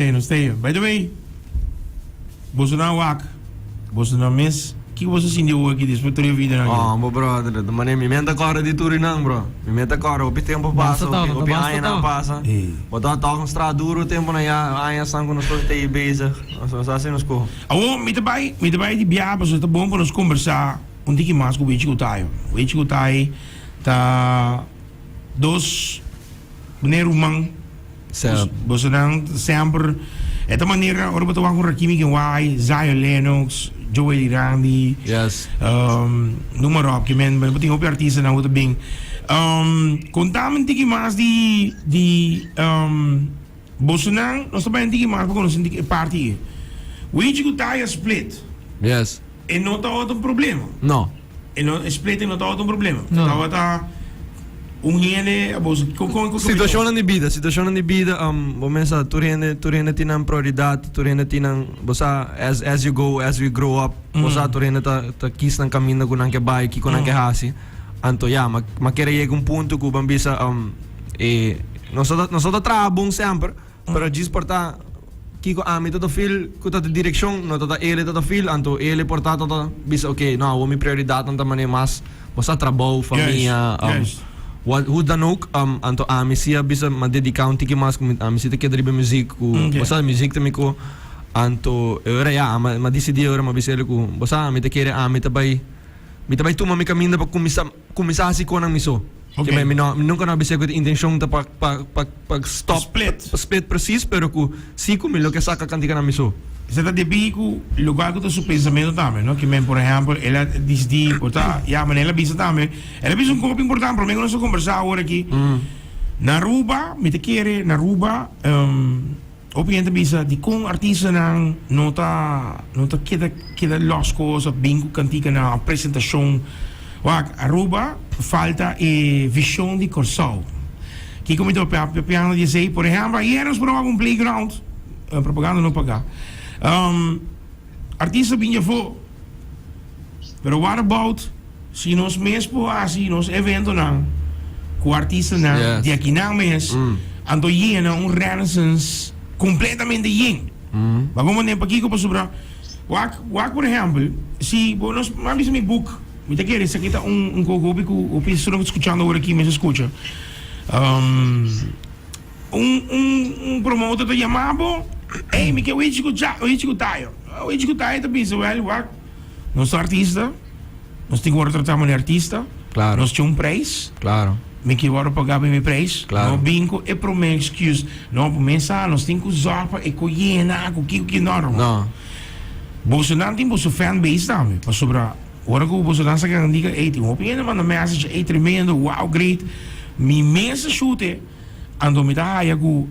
Hey, nos te. By the way, boso nan wak, boso nan mes, kiko boso sinti awor aki despues tur e videonan aki? Oh, bo brother, ta mane mi menta kòrda di tur nan, bro. Mi menta kòrda, hopi tempu Basta pasa, hopi, tòg, hopi basta añanan tòg. pasa. Ey. Bo ta tòg un stra duru tempu nan ya, aña san ku nos tur ta ei bezig. Nos nos hasi nos ko. Awor, mi ta bai, mi ta bai di biaha pasobra ta bon pa nos kombersá un tiki mas ku Wechi Kutayo. Wechi Kutay ta dos meneer ruman. Bosonan semper e ta manera ora bo ta wak un Rakimi Kenway, Zion Lennox, Joel Randy, Yes. Noem maar op, ke men bo tin hopi artistanan ku ta bin. Konta mi un tiki mas di di bosonan, nos ta bai un tiki mas pa konosé un tiki e parti ei. Wechi ku Taya split. Yes. E no tabata un problema. No. E no, e splitting no tabata un problema. No. Tabata un hende, a boso, con, con, con, Situacionnan di bida, situacionnan di bida, um, bo mesa tur hende, tur hende tin nan prioridad, tur hende tin nan, bo sa, as, as you go, as we grow up, bo sa tur hende ta, ta kies nan caminda cu nan ke bai, kico nan ke haci. Anto ya, ma, ma kere yega un punto cu ban bisa, um, e, nos ta, nos ta traha bon semper, Pero djis por ta kiko ami ta ta feel ku ta ta direkshon, no ta ta ele ta ta feel, anto ele por ta ta ta bisa ok, no awor mi prioridatnan ta manera mas bo sa trabou, famia, what hoe dan ook, anto ami si a bisa mi a dediká un tiki mas ku mi ami si ta keda riba e muzik ku bo sa muzik ta mi ko, anto e ora ya mi a disidí e ora mi a bisa ele ku bo sa ami ta kere ami ta bai mi ta bai tuma mi kaminda pa kuminsá kuminsá hasi konan mi so. Ok. Mi no, mi nunka no a bisa ku e intenshon ta pa pa pa pa stop. Split. Pa split precies, pero ku si ku mi lo ke saka kantikanan mi so. Esei ta debí ku lokual ku ta su pensamentu tambe, no? Ke men, por ehèmpel, el a disidí por ta, ya, manera el a bisa tambe, el a bisa un kopi importante, promé ku nos a kombersá awor aki. Na Aruba, mi ta kere, na Aruba, Hopi hende ta bisa dikon artistanan no ta no ta keda keda los kos of bin ku kantikanan of presentashon. Wak, Aruba falta e vishon di Kòrsou. Kiko mi ta papiando di esei? Por ehèmpel, ayer nos por a wak un playground, propaganda no pagá, artista bin di afó, pero what about Si nos mes por hasi nos eventonan ku artistanan di akinan mes, anto yena un Renaissance kompletamente yen. Bo a komprendé pakiko? Pasobra wak wak por ehèmpel, si bo nos a bisa mi boek, mi ta kere esaki ta un un kos hopi ku hopi esnan ku ta skuchando awor aki mes a skucha. Un un un promotor ta yama bo, ey mi ke wichi ku cha wichi ku tayo. Wichi ku tayo ta bisa wèl wak nos ta artista. Nos tin ku wòrdu tratá manera artista. Claro. Nos tin un prijs. Claro. Mi ke wòrdu pagá pa mi prijs. Claro. No bin ku e promé excuse. No, bo mes sa, nos tin ku zòrg pa e ko yena, ku kiko ki no, ruman. No. Bosonan tin boso fan base tambe, pasobra ora ku bosonan sa kende diga, ey, tin hopi hende manda message, ey, tremendo, wow, great. Mi mes a shoot e, anto mi ta haya ku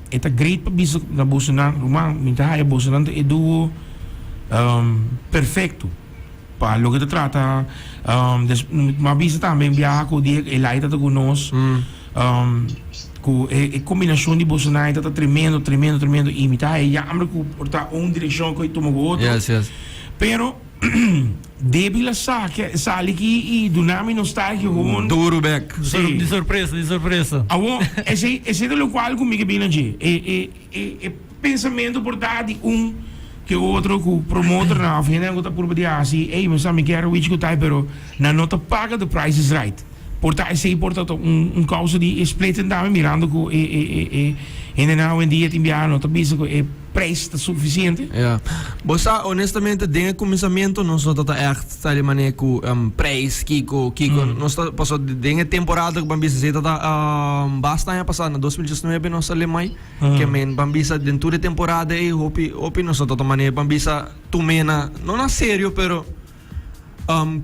e ta great pa bisa na bosonan, ruman, mi ta haya bosonan ta e duo perfecto. Pa loke ta trata des mi a bisa tambe un biaha ku di e Laita ta ku nos ku e kombinashon di bosonan ta tremendo tremendo tremendo i mi ta haya jammer ku por ta un direkshon ku e tuma ku otro Yes, yes. pero Debbie la saki sali aki i duna mi nostalgia gewoon Duru bek. Si. Di sorpresa di sorpresa. Awor esei esei ta lokual ku mi ke bini na dje e e E pensamentu por ta di un ke otro ku promotornan òf hendenan ku ta purba di hasi, ey mi sa mi kier wichi ku tai pero nan no ta paga the price is right. Por ta esei por ta un kousa di e splitting tambe mirando ku e e e e hendenan awendia tin biaha no ta bisa ku e prijs ta sufisiente. Ya. Bo sa honestamente den e kuminsamentu nos no ta ta ègt sa di manera ku prijs kiko kiko nos ta pasobra den e temporada ku ban bisa esei ta ta basta aña pasa na 2019 nos a lemai. Ke men ban bisa den tur e temporada ei hopi hopi nos no ta tuma manera ban bisa tum'é na no na serio pero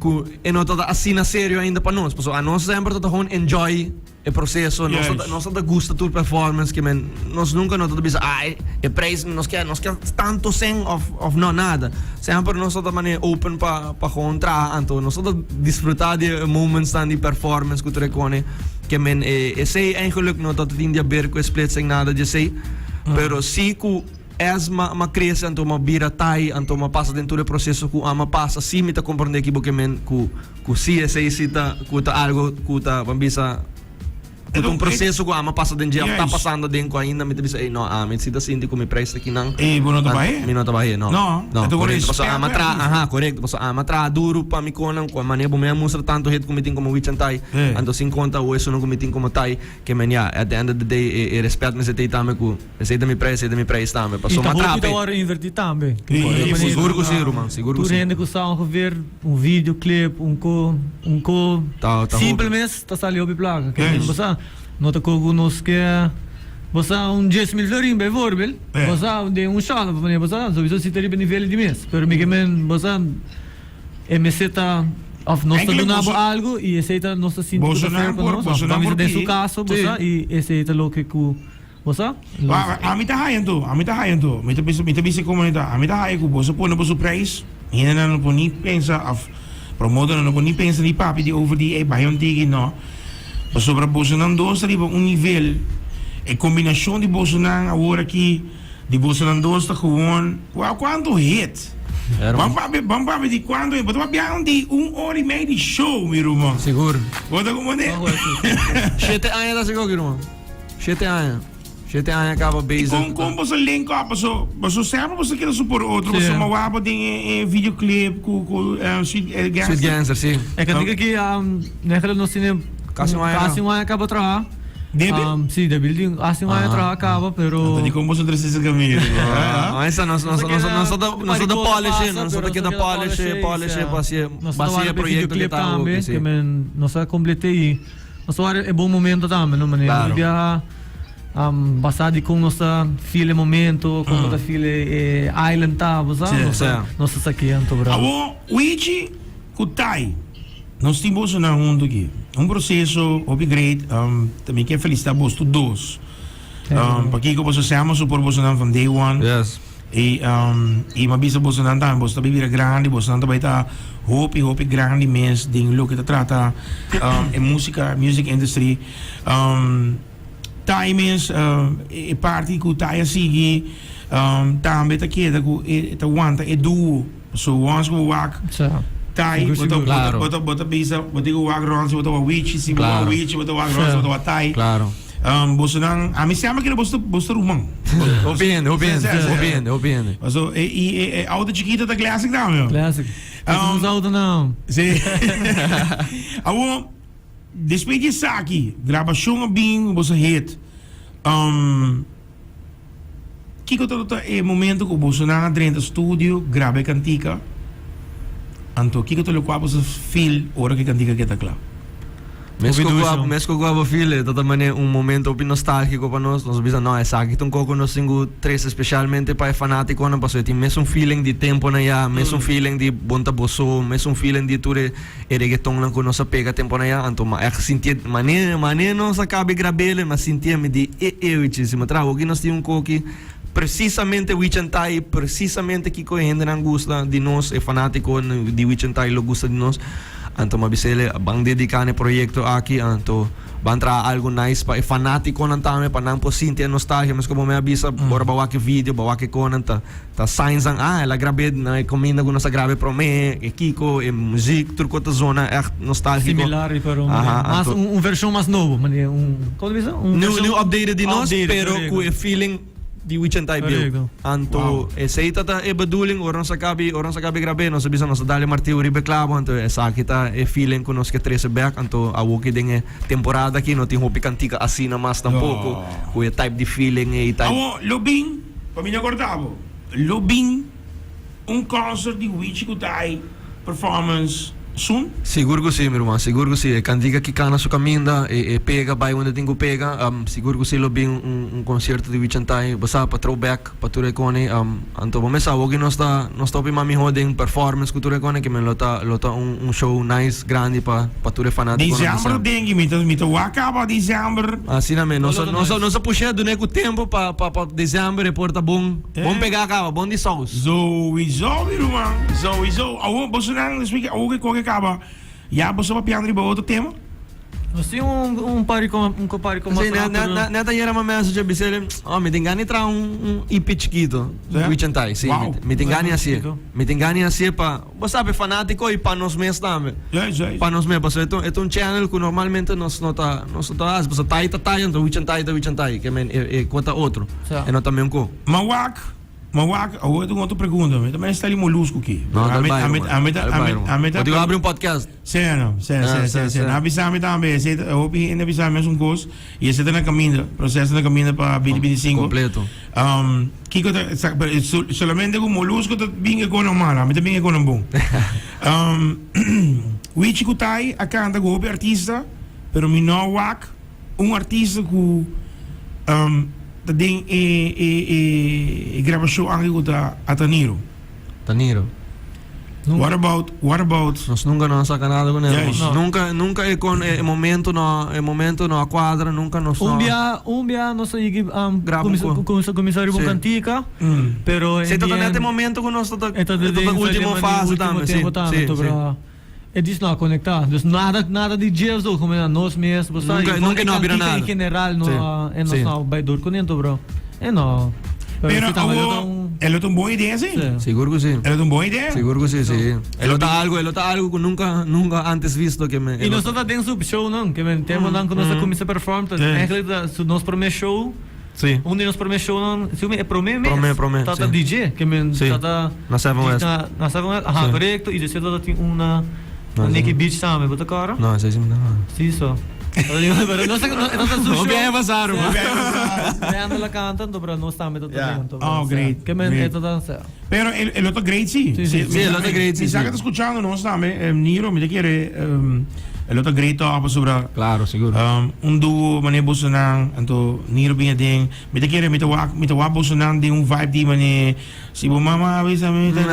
ku e no ta asina serio ainda pa nos pasobra anos semper ta ta gewoon enjoy e proseso nos ta nos ta gusta tur performance ke men nos nunka no ta bisa ai e prijs nos ke nos ke tanto sen of of no nada semper nos ta ta manera open pa pa gewoon traha anto nos ta ta disfruta di e momentsnan di performance ku tur e kone. Ke men e esei eigenlijk no ta tin di haber ku e splitsing nada di esei. Pero si ku es ma ma krese anto ma bira tai anto ma pasa den tur e proseso ku a ma pasa si mi ta komprende ki bo ke men ku ku si esei si ta ku ta algo ku ta ban bisa. Ku ta un proseso ku ami a pasa den dje òf ta pasando den ku ainda mi ta bisa ey no ami si ta sinti ku mi prijs ta kinan. Ey bo no ta bah'é. Mi no ta bah'é no. No, No, e ta ku korekto. Pasobra respèt ami a pa e traha, artista. aha, korekto. Pasobra ami a traha duru pa mi konan ku a manera bo mi a mustra tantu hit ku mi tin komo Wichantai, anto sin konta awo esunnan ku mi tin komo Tai, ke men ya, at the end of the day e respèt mester t'ey tambe ku esey ta mi prijs, esey ta mi prijs tambe. I Pasobra ta mi a traha hopi ta p'e. wòrdu invertí tambe. Sigur ku si, ruman, sigur ku Tur si. hende ku sa ongeveer un videoclip, un ko, un ko Ta, ta simpel hopi. mes ta sali hopi plaka. Ke men bo sa, no ta ko ku nos ke bo sa un 10,000 florin bijvoorbeeld, bo sa den un shot of manera bo sa, souiso si ta riba nivel di mes. Pero mi ke men bo sa e mester ta of nos ta Eigenlijk duna bo boso- algo i esei ta nos ta sinti ku ta Boso fair nan pa por- nos, of boso nan ban bisa por den su pidi. kaso bo sa i esei ta loke ku Bo sa? Wa, ami ta haya anto, ami ta haya anto. Mi ta bisa, mi ta bisa komo ta. Ami ta haya ku boso pone boso prijs, hendenan no por ni pensa of promotornan no por ni pensa ni papia di over di ey baha un tiki, no. Pasobra bosonan dos ta riba un nivel, e kombinashon di bosonan awor aki, di bosonan dos ta gewoon, wa kuantu hit. Ban papia, ban papia di kuantu hit. Bo ta papia di un ora i mei di show, mi ruman. Sigur. Bo ta komprende? Shete aña ta sigur aki, ruman. Shete aña. Shete aña kaba bezig. Kon kon boso link up boso boso semper boso keda support otro boso ma wak den e e videoclip ku ku Sweet Gangster. Sweet Gangster si. E kantika ki eigenlijk nos tene Kasi un aña kasi un aña kaba traha. Debil? Si debil tin kasi un aña traha kaba pero Anto dikon boso trese ese kaminda? Esa nos nos nos nos ta nos ta polish nos ta keda polish polish pa hasi Nos pa ta hasi wak e e proyecto videoclip ke ta tambe oke si. ke men nos a complete i Nos ta wak e bon momento tambe, no? Manera Claro. di biaha, um, basá di kon nos ta feel e momento, kon bo ta feel e, e island ta, bo sa? Sí. Nos ta, Sí. nos ta sakia anto bravo. Awor, Wichi ku Tai, nos tin bosonan huntu aki. Un proseso hopi great. Um, ta mi ke felisitá bos tur dos. Um, pakiko boso sèma support bosonan van day one. Yes. I i m'a bisa bosonan tambe, boso ta bibira grandi, bosonan ta bai ta hopi hopi grandi mes den loke ta trata e musika, music industry. Tai mes e parti ku Tai a sigui tambe ta keda ku e ta wanta e duo. So once ku bo wak Tai, bo ta bo ta bo ta bisa bo tin ku wak rònt si bo ta wak Wichi, si bo wak Wichi bo ta wak rònt si bo ta wak Tai. Bosonan, ami semper kere boso boso ta ruman. Hopi hende, hopi hende, hopi hende, hopi hende. Paso e i e e auto chikito ta classic tambe. No? Classic. Um, nos auto nou. Si. Awor, despues di esaki, grabashon a bin, boso hit. Um, Kiko tabata e momento ku bosonan a drenta studio graba e kantika? Anto kiko ta lokual boso feel ora ku e kantika keda kla? Mes ku ku mes ku abo feel e ta manera un momento hopi nostalgiko pa nos. Nos a bisa no esaki ta un kos ku nos tin ku trese spesialmente pa e fanatikonan pasobra e tin mesun feeling di temponan ya, mesun feeling di bon ta boso, mesun feeling di tur e E reggaetonnan ku nos a pega temponan ya, anto ma ègt sintié manera manera nos a kaba e grab'el, m'a sintié mi di e e wichi si mi traha hoki nos tin un koki presisamente Wichentai, presisamente kiko e hendenan gusta di nos, e fanatikonan di Wichentai lo gusta di nos, anto m'a bis'el ban dediká na e proyekto aki, anto ban traha algu nice pa e fanatikonan tambe pa nan por sinti e nostalgia, meskos bo mi a bisa ora bo a wak e video, bo a wak e konan ta. Ta signs nan, ah, el a grab'é na e kaminda ku nos a grab'é promé, e kiko, e muziek, tur kos ta zona ègt nostálgiko. Similar i pero Aha, mas anto. un un vershon mas nobo, manera un, komo ta bisa? Un New, vershon new updated di nos, updated, pero korekto. ku e feeling di Wichentai bieu. Korekto. Anto Wow. esei ta ta e bedoeling, ora nos a kabi, ora nos a kabi grab'é, nos a bisa nos ta dal e martiu riba e klabo, anto esaki ta e feeling ku nos ke trese bèk, anto awoki den e temporada aki no tin hopi kantika asina mas tampoko, No. ku e type di feeling ei, type. Awor, lo bin Pa mi no corta bo, lo bin un concert di Wichi cu ta hay performance soon? Sigur cu si, mi ruman, sigur cu si. E cantica ki cana su caminda, e e pega bay unda tin cu pega. Sigur cu si lo bin un un concierto di Wichi Antai, bo sa, pa throwback, pa tur e cone. Anto bo mes sa, awo ki nos ta nos ta hopi mas miho den performance cu tur e cone, ke men lo ta lo ta un un show nice, grandi pa pa tur e fanaticonan di December sa. dengue, mi ta mi ta wak caba december. Asina mes, nos Lo ta nos nice. nos a push'é dun'é cu tempo pa pa pa december e por ta bon bon pegá caba, bon di saus. Souiso mi ruman, souiso. Awor bosonan despues ki awor ki koke caba, ya boso papiando riba otro tema? Nos tin un un par di un par di Sí, net, net, net, net ayer a message a bisele, oh, mi tin gana di traha un, un EP chikito, Sí? Wich and Tai, sí, Wow. mi, mi tin gana di hacié. Chikito. Mi tin gana di hacié pa, bo sabe, fanatico y pa nos mes tambe. Juist, juist. Pa nos mes, pasobra e ta, e ta un channel cu normalmente nos no ta, nos no ta haci, pasobra Tai ta Tai, anto Wich and Tai ta Wich and Tai, ke men e, e cu ta otro, Sí. e no ta meun cu. Ma wak, Ma wak, awor ta un otro pregunta. Mi ta mester stali molusco ki. No, dal Ami, bai, ami, ruman. ami ta, Dal bai, ami, ruman. ami ta. Bo tin ku habri un podcast. Sí, no, sí, Ah, sí, sí, sí, sí. sí. Nan a bisa mi tambe, esei ta, hopi hende a bisa mi esun kos, i esei ta na kaminda, proseso na kaminda pa 2025. Kompleto. Um, kiko ta, sa, pero e sol, solamente ku molusco ta bin e konan malo, ami ta bin e konan bon. Um, Wichi ku Tai a kanta ku hopi artista, pero mi no wak Un artista ku ta den e e grabashon aki ku ta Ataniro. Taniro. What about, what about. Nos nunka no a saka nada ku nel. Juist. No. Nunka, nunka e kon e momento no, e momento no a kuadra, nunka nos no. Un bia, un bia nos a yigi Graba un kuminsa, ko. kuminsa, kuminsa riba un Sí. kantika, pero Sí, ta in the net e end momento ku nos ta ta, e ta e ta den ultimo fase ultimo tambe, sí, tempo tambe, sí, to sí. bra. E dis no a conecta. Dus nada, nada di dje of como na nos mes, bo sa. Nunca- y nunca e no a bira cantica nada. En general no Sí, a, e nos sí. no a bay door con ento, bro. E no. Pero si tambe lo ta awor, un- e lo ta un bon idea, sí. Sí. Sigur ku sí. E lo ta un bon idea. Sigur ku sí, sí. E lo ta algo, e lo ta algo ku nunka, nunka antes visto ke me. Y nos ta den su shownan, ke men temponan ku nos a cuminsa perform, ta Sí. eigenlijk ta su nos prome show. Sí. Un di nos prome shownan, si e prome mes. Prome, prome, Tata sí. DJ, ke men Sí. tata Na Seven West. Na, na Seven West, aha, Sí. korekto. I despues tata tin un na No, na sí. Nikki Beach tambe, bo ta kòrda? No, esei si mi ta kòrda. Sí, so. Pero no sé, no, e tata su No show. biaha pasá, ruman. Sí. Randall a kanta, anto pero nos tambe tata Ja. tin, anto, Oh, sí. great, Ke men great. e tata, sí. Pero el, el otro great sí. Sí, sí. Sí, el otro great, sí, Mi sa sí. que ta escuchando nos tambe, eh, Niro, mi ta quiere, um, el otro great toch pasobra Claro, sigur. um, un duo mane bosonan, anto Niro bini den, mi ta quiere, mi ta wak, mi ta wak bosonan den un vibe di mane, si bo mama avisa mi, ta-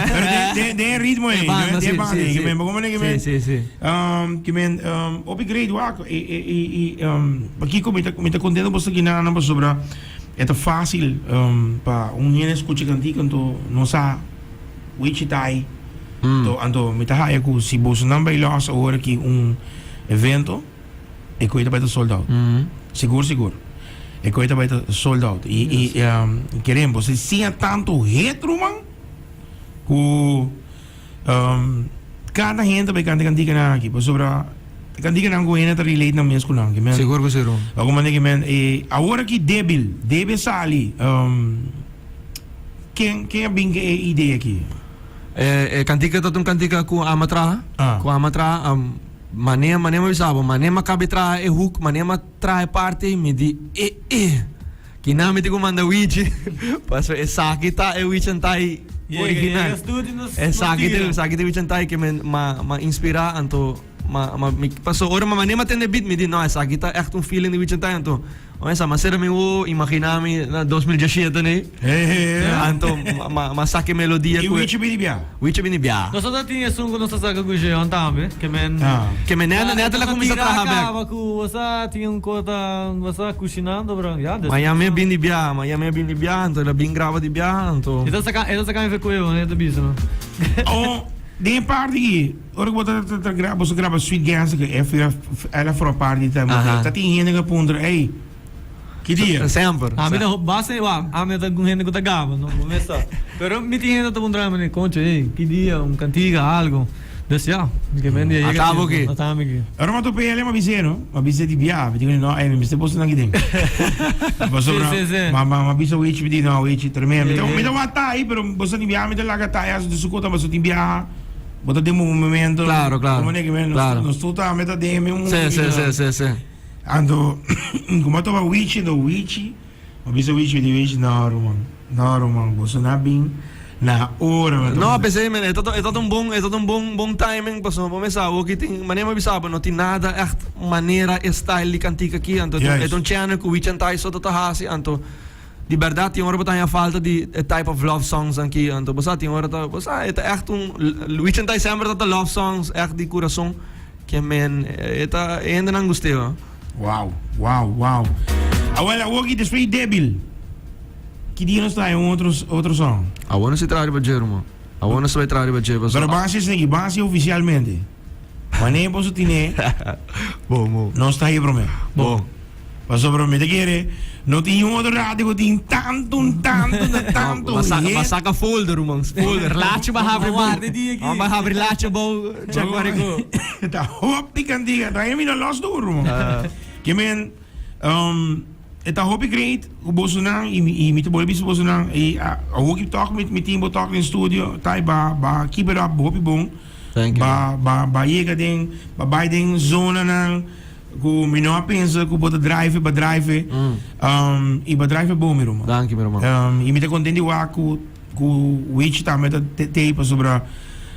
Pero den, den, den ritmo De ei, banda, den sí, banda sí, ei, sí. ke men, bo mane ke men, Sí, sí, sí. Um, ke men, um, hopi great wak, e, e, e, e, um, pakiko mi ta, mi ta contento boso kinanan pasobra E ta fácil pa un hende skucha kantika anto no sa wichi ta ai. Anto anto mi ta haya ku si bosonan bai lòs awor aki un evento e koe ta bai ta sold out. Sigur sigur e koe ta bai ta sold out. I i keren bo si siña tantu hit ruman ku Kada hende ta bai kanta e kantikanan aki pasobra e kantikanan ku hende ta relate nan mes ku nan. Ki men, Sigur ku si Ron. Algun manera ki men e awor aki debil, debil sali. Ken ken a bin ku e idea aki? E e kantika ta un kantika ku ama traha, Ah. ku ama traha mane mane mi bisa bo mane mi a kabi traha e hook mane mi a traha e parti mi di e e. Kina mi tin ku manda Wichi paso esaki ta e Wichentai original. Esaki ta esaki ta e Wichentai ke men ma ma inspirá anto ma ma mi paso ora mi manera mi a tende e beat mi di no esaki ta ègt un feeling di Wichentai anto oe sa masera mi wo imaginá mi na 2017 nei anto ma ma ma saka e melodia I ku Wichi bini bia? Wichi bini bia. Nos ta tin esun ku nos ta saka ku Jeon tambe ke men Ke men nèt nèt el a kuminsá traha bèk. Kaba ku bosa tin un kota bosa kushinando bro ya des. Miami a bin di biaha, Miami a bin di biaha, anto el a bin graba di biaha, anto. E ta saka e ta saka mi fekuevo e ta bisa no. O den e parti aki ora ku bo ta ta ta boso graba Sweet Gangster ku el a forma parti tambe ta tin hende ku a puntra ey. Ki dia? Semper. Ami ta basta wak, ami ta un hende ku ta gaba, no bo mes sa. Pero mi tin hende ta puntra mi, concho, ey, ki dia, un kantiga, algo. Dus ya, mi ke men dia yega. Ata bo ki. Ata mi ki. Ora mi a topa el, mi a bis'é, no? Mi a bis'é di bia, mi di, no, ey, mi mester boso nan ki den. Pasobra, Sí, sí, sí. ma, ma, mi a bisa Wichi, mi di, no, Wichi, tremendo. Mi ta, Sí, mi ta wak tai, pero boso di bia, mi ta laga tai, haci su kota, pasobra tin biaha, bo ta den bo momento. Claro, claro. Como ne ke men, nos, Claro. nos tur tambe ta den e mismo Sí, sí, sí, sí, sí. Anto como a topa Wichi no Wichi a bisa Wichi di Wichi no ruman no ruman boso na bin na ora mi a No topa. pesey men e ta e ta un bon e ta un bon bon timing pasobra bo mesa awor ki tin manera mi a bisa bo no tin nada echt manera e style di kantika aki anto e ta un channel ku Wichi Antai so ta ta hasi anto di berdad tin ora bo ta haña falta di e type of love songs aki anto bo sa tin ora ta bo sa e ta echt un Wichi Antai semper ta ta love songs echt di kurason. Ke men e ta e hendenan gust'é ho. Wow, wow, wow. Awel awor ki despues di debil, ki dia nos trae un otro otro song? Awor nos ta traha riba dje ruman. Awor nos ta bai traha riba dje pasobra. Pero ban hasi esaki, ban hasi oficialmente. Wanneer boso tine, Bon, bon. nos ta hier promé. Bon. Pasobra mi ta kere, no tin un otro radio ku tin tantu, tantu, na tantu Ba saca, hit. ba saca folder, ruman. Folder. Laatje ba habri bou. Warda di aki. Ba habri laatje bou. Check waar ik go. Ta hopi kantiga. Ta mi no los duro, man. Ke men, e ta hopi great ku bosonan i mi, i mi ta bolbe bisa bosonan i awor ki tok mi, mi tin bo tok den studio, tai ba, ba keep it up, hopi bon. Thank you. Ba, ba, ba yega den, ba bai den zonanan ku mi no a pensa ku bo ta drive, ba drive. I ba drive bon, mi ruman. Danki, mi ruman. I mi ta kontent di wak ku Ku Wichi tambe ta tei pasobra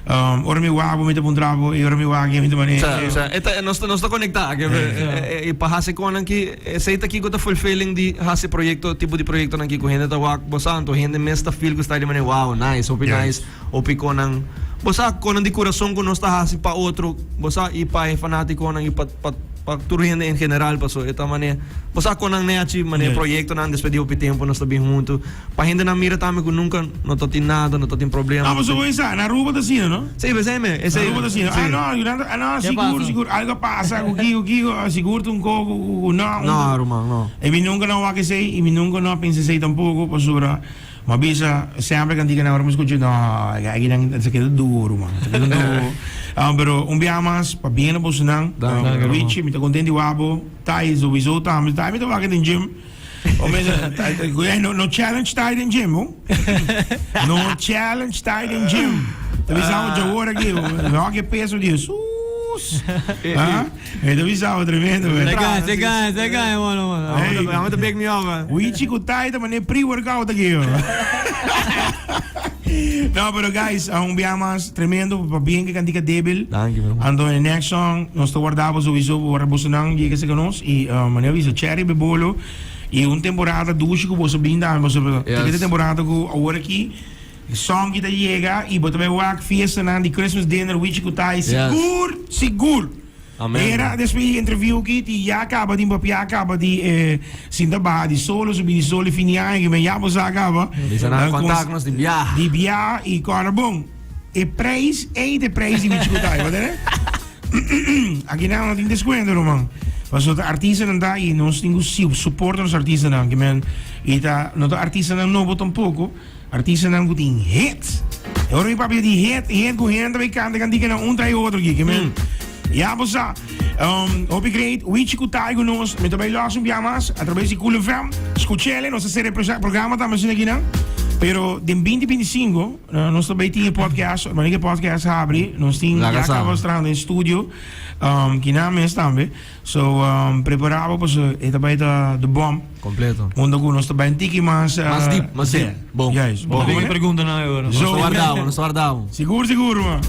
ora mi wak bo mi ta puntra bo i ora mi wak mi ta mane. Sa, sa, e ta, nos ta, nos ta konektá. E pa hasi konan ki, esei ta kiko ta fulfilling di hasi proyekto, tipo di proyektonan ki ku hende ta wak bo sa, anto hende mes ta feel ku sta di mane wow, nice, hopi nice, hopi konan, bo sa, konan di kurason ku nos ta hasi pa otro, bo sa, i pa e fanatikonan i pa, pa, pa tur hende en general, paso e ta mane, bo sa konan nechi, mane proyektonan despues di hopi tempu nos ta bin huntu. Pa hendenan mira tambe ku nunka no ta tin nada, no ta tin problema. No, pasobra bo sa, na Aruba ta asina, no? Sí, esei me, esei. Na Aruba ta asina. Sí. Ah, no, Yolanda, ah, no, Ke sigur, pasa? sigur, algo a pasa ku kiko, kiko, ah, sigur ta un ko ku, ku, ku, no. No, ruman, no. I mi nunka no a wak esei, i mi nunka no a pensa esei tampoko, pasobra mi a bisa semper kantiga nan ora mi skucha, no, aki nan sa keda duru, man, sa keda duru. Ah, pero un biaha mas, pabien na bosonan. Danki, ruman. Richie, mi ta kontent di wak bo. Tai, sowieso tambe. Tai mi ta wak den gym. O mensen, no, no challenge Tai den gym, ho. No challenge Tai den gym. Te avisamos de ahora aquí, no que peso de Jesús. Ah, te avisamos tremendo. Se gana, se gana, se gana, mano, mano. Hey. Vamos te big me up, man. Wichi ku Tai ta mané pre-workout aquí. No, pero guys, un biaha mas tremendo, pa bien que cantica débil. Dank je, mi Anto e next song, nos ta guardabo sowieso, ora bosonan yega cerca nos y manera bisa cherry be bolo y un temporada dushi cu boso bin dame, boso Yes. te temporada cu awor aki song ki ta yega y bo ta bay wak fiestanan di Christmas dinner wichi cu tai Yes. sigur, sigur. Amen. Era despues di interview ki ti ya caba di papia caba di sinta baha di solo subi di solo y fin di aña ki men ya bo sa caba. Bisa nan contact nos di bia. Di bia y cora bon. E prijs ey ta e prijs di Wichi Kutay, bo tene? Aki nan no tin descuento ruman. Pasobra ta artistanan ta y nos tin cu support nos artistanan ki men y ta no ta artistanan nobo tampoco. Artistanan ku tin hit. E ora mi papia di hit, hit ku hende ta bay kanta kantika nan un tras otro aki. Ke men, ya bo sa. Hopi great, Wichi ku Tai ku nos. Mi ta bay los un bia mas a traves di Cool FM. Skuchele, nos ta sera e programa tambe asina aki nan. Pero den binti binti sinku nos ta bay tin e podcast, manera ku e podcast habri, nos tin ya kaba trahando den studio, kinan mes tambe. So prepara bo pasobra e ta bay ta de bom. Completo. Unda cu nos ta bay un tiki mas. Mas deep, mas deep. Bon. Juist. Bon. Bon. Pregunta na ahora. Nos ta wardabo, nos ta wardabo. Sigur, sigur, man.